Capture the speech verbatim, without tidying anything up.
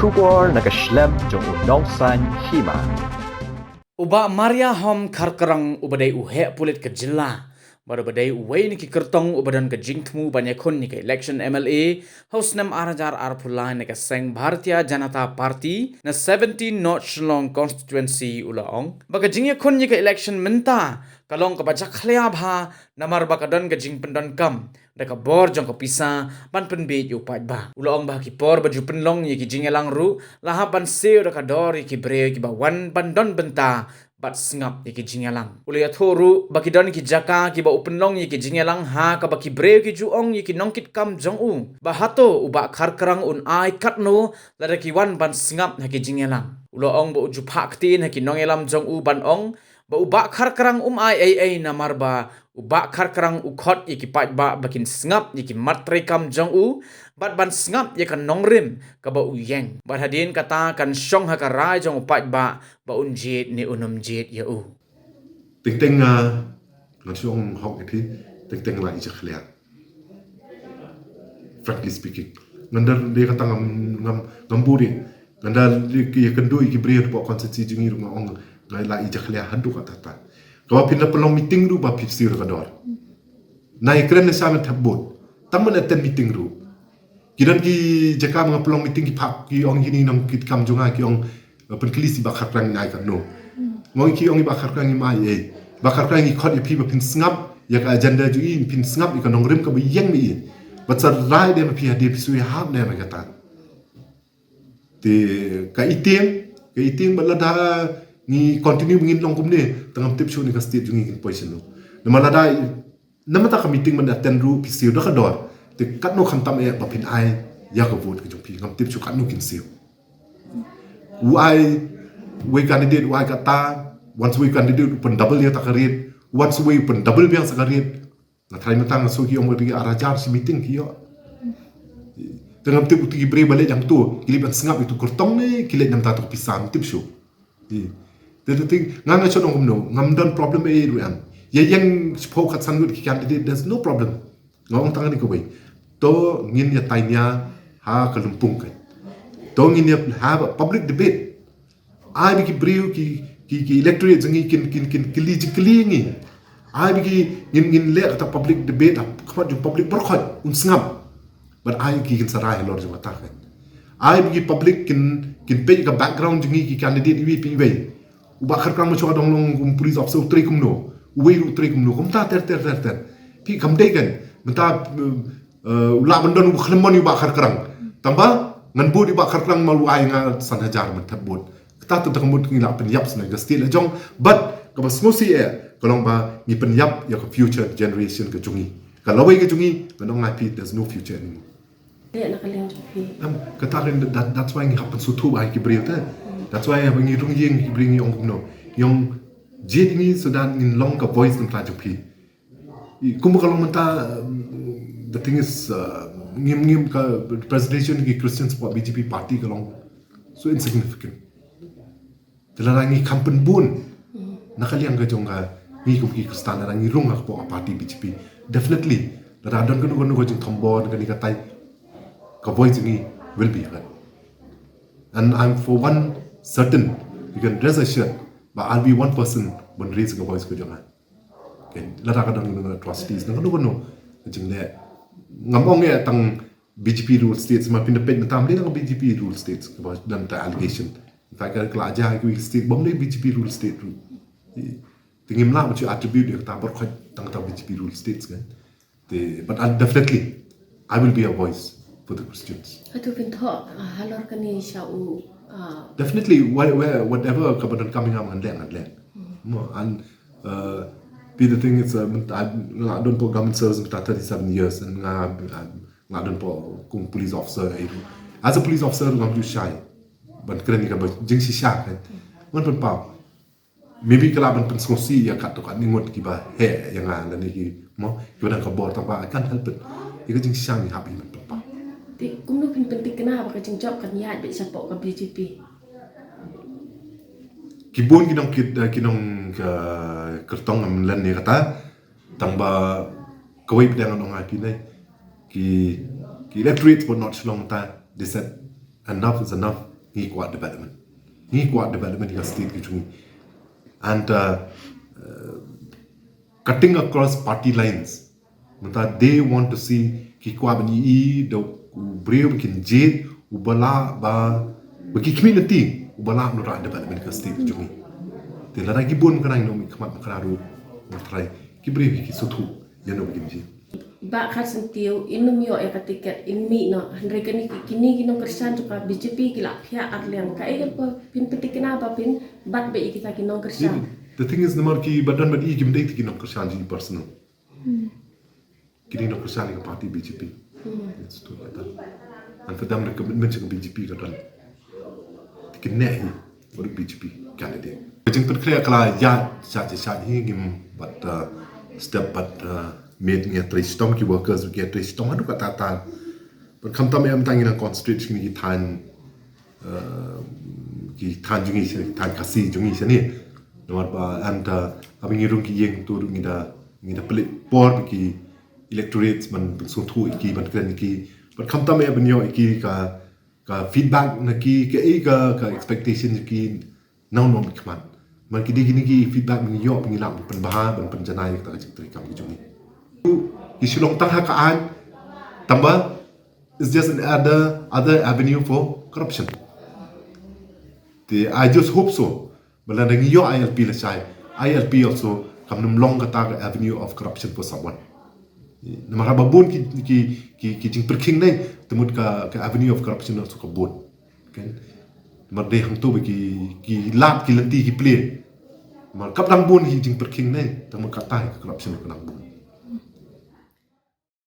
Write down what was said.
Khubor na ka shlem jong u Nongsaiñ Hima. U Bah Mariahom Kharkrang uba dei u heh pulit ka jylla bad uba dei uwei na ki kyrtong uba don ka jingthmu ban ïakhun ïa ka election M L A ha u snem ar hajar arphew lai na ka seng Bharatiya Janata Party na seventeen North Shillong Constituency u la ong ba ka jingïakhun ïa ka election mynta ka long kaba jakhlia bha namar ba ka don ka jingpyndonkam da ka bor jong ka pisa ban pynbiej ïa u paidbah. U la ong ba ha ki por ba ju pynlong ïa ki jingïalang ruh la hap ban siew da ka dor ïa ki briew kiba wan ban don bynta bad sngap ïa ki jingïalang. U la ïathuh ruh ba ki don ki jaka kiba u pynlong ïa ki jingïalang ha kaba ki briew ki ju ong ïa ki nongkitkam jong u ba hato u Bah Kharkrang un ai katno lada ki wan ban sngap ha ki jingïalang. U la ong ba u ju phah ktien ha ki nongïalam jong u ban ong ba u Bah Kharkrang um ai ei ei namar ba u Bah Kharkrang u khot ïa ki paidbah ba kin sngap ïa ki mat treikam jong u bad ban sngap ïa ka nongrim kaba u ïeng. Bad hadien kata kan shong ha ka rai jong u paidbah ba un jied ne un ym jied ïa u. Teng teng nga ngan shu ong hok ïa phi, teng teng la i jakhlia. Frankly speaking, ngan da leh kata ngam ngam ngam buri. Ngan da leh ki ïa kynduh ïa ki briew hapoh constituency jong ngi ruh nga ong nga la i jakhlia haduh katta katta. Kaba phin da pynlong meeting ruh ba phi siew da ka dor. Na ïa kren na sha men thep vote. Tang men attend meeting ruh. Ki don ki jaka ma nga pynlong meeting ki phah ki ong kine nongkitkam jong nga ki ong, eh, pynkylli sa i Bah Kharkrang in ai katno. Nga ong ki ong i Bah Kharkrang im ai ei. Bah Kharkrang i khot ïa phi ba phin sngap ïa ka agenda jong i, phin sngap ïa ka nongrim kaba ïeng ma i. Bad sa rai de ma phi hadien phi shu ïahap ne ma kata. Te ka itieng, ka itieng ba lada ngi continue ngin long kumne, tang ngam tip shuh ne ka state jong ngi kin poi shano. Namar lada namar ta ka meeting ban attend ruh phi siew da ka dor. Te katno khamtam eh ba phin ai ïa ka vote ka jong phi, ngam tip shuh katno kin siew. U ai wei candidate u ai kata, once wei candidate u pyn double ïa ta ka rate, once wei u pyn double biang sa ka rate. Nga tharai mynta nga shu ki ong ba ri ar hajar shi meeting ki ïoh. Te ngam tip u ti ki briew ba leh jang tu ki leh ban sngap ïa tu kyrtong ne ki leh namar ta tu pisa, ngam tip shuh. Te te te nga nga shon ong kumno, ngam don problem ei ruh em. Ïa ïeng shiphew khatsan ngut ki candidate, there's no problem. Nga ong tang ni kawei. To ngin ïa tainia ha ka lympung ka. To ngin ïa have a public debate. Ai ba ki briew ki ki ki electorate jong ngi kin kin kin kylli jingkylli ngi. Ai ba ki ngin ngin leh kata public debate ha khmat jong public baroh khoit un sngap. Bad ai ki kin sa rai halor jong kata ka. Ai ba ki public kin kin peit ka background jong ngi ki candidate iwei pa iwei. U Bah Kharkrang ma shu dang long kum police officer u trei kumno. Uwei ruh u trei kumno. Kumta ter ter ter ter. Phi kam dei kan. Mynta, eh, u lah ban don u khlem mon ïa u Bah Kharkrang. Tang ba ngan bud ïa u Bah Kharkrang ma u ai nga san hajar ban thep vote. Kata te ka mut ngi lah pynïap sngewbha ka state la jong. Bad kaba sngewsih eh ka long ba ngi pynïap ïa ka future generation ka jong ngi. Ka lawei ka jong ngi, ngan ong ïa phi, there's no future anymore. Te na ka liang jong phi. Em, kata ka, that, that's why ngi hap pynsngewthuh ba ki briew te. That's why ba ngi rung ïing ki briew ngi ong kumno. Ngi ong jied ngi so that ngin long ka voice namar jong phi. I, kumba ka long mynta, um, the thing is, uh, ngim ngim ka presentation ki Christian Support B J P party ka long so insignificant. Te lada ngi kham pynbun na ka liang ka jong ka ngi kum ki Khristan, lada ngi rung ha ka party B J P, definitely lada don kano kano ka jingthombor kane katai, ka voice jong ngi will be heard. And I'm for one certain, you can rest assured, ba I'll be one person ban raise ka voice ka jong nga. Okay, lada ka don kano atrocities na kano kano ka jingleh, ngam ong ïa tang B J P rule states, ma pynda peit mynta mynta ka B J P rule states kaba don ta allegation. In fact ka la jia ki state bym dei B J P rule state ruh. Te ngim lah ban shu attribute ïa kata baroh khoit tang kata B J P rule states kan. Te, but I'll definitely, I will be a voice for the Christians. Hato phin thoh, ah, halor kane sha u, ah, definitely, where, where, whatever kaba donkam ïa nga ngan leh, ngan leh. Mo, and, uh, be the thing is, uh, mynta, nga la don hapoh government service mynta thirty-seven years, and nga, uh, nga la don hapoh kum police officer, eh. As a police officer ngam ju shai ban kren ïa kaba jingshisha kan. Ngan pynpaw. Maybe ka lah ban pynsngewsih ïa katto katne ngut kiba heh ïa nga lane ki, mo, kiba don ka bor, tangba I can't help it. Ïa ka jingshisha ngi hap ban pynpaw. Te kumno phin pynthikna ba ka jingjop kan ïaid beit shapoh ka B J P? Ki bun ki nong ki, eh, ki nong ka kyrtong ngam len ïa kata. Tangba kawei pat ngan ong ïa phi ne, ki, ki electorate bad North Shillong mynta, they said enough is enough. Ngi kwah development. Ngi kwah development ïa ka state ka jong ngi. And uh, uh, cutting across party lines. Mynta they want to see, ki kwah ban ïohi da u briew ba kin jied, uba lah ba, ba ki khmih lynti, uba lah ban wanrah development ka state ka jong ngi. Te lada ki bun kane ngi ong khmat ba kane ruh, nga trai, ki briew ki sngewthuh ïa no ba kin jied. Bah Kharsyntiew, in ym ïoh ïa ka tiket, in mih noh. Hynrei kine ki, kine ki nongkyrshan jong ka B J P ki la phiah ar liang. Kaei kaba phin pynthikna ba phin bat beit ïa kita ki nongkyrshan? The thing is, namar kiba don bad i kim dei ki nongkyrshan jong i personal. Ki dei nongkyrshan ïa ka party B J P. That's true, kata. And for them, the commitment jong ka B J P ka don. Te kin neh hi, bad u B J P candidate. Ka jingpynkhreh ka la ïaid shait shait hi, ngim pat, uh, step pat, uh, miet ngi ïatrei shitom, ki workers ki ïatrei shitom haduh katta katta. Bad khamtam ïa mynta ngi nang concentrate sha kine ki thaiñ, uh, ki thaiñ jong ngi, ki thaiñ Khasi jong ngi shane. Namar ba, and, uh, haba ngi rung ki ïing to ruh ngi da, ngi da pynleit por ba ki electorates ban, ban sngewthuh ïa ki, ban kren ïa ki. Bad khamtam ïa ban ïoh ïa ki ka, ka feedback na ki, kaei ka, ka expectation jong ki na u nongmihkhmat. Namar ki dei kine ki feedback ba ngi ïoh ba ngi lah ban pynbha, ban pynjanai ïa kata ka jingtrei kam ka jong ngi. Ki shu long tang ha ka aiñ, tangba it's just another, other avenue for corruption. Te I just hope so. Ba lada ngi ïoh I L P lashai, I L P also kam nym long kata ka avenue of corruption for someone. Namar haba bun ki, ki, ki, ki jingpyrkhing ne, te mut ka, ka avenue of corruption also ka bun. Kan? Namar dei hangto ba ki, ki lad ki lynti ki plie. Namar kaba dang bun ki jingpyrkhing ne, te mut kata ka corruption ka dang bun.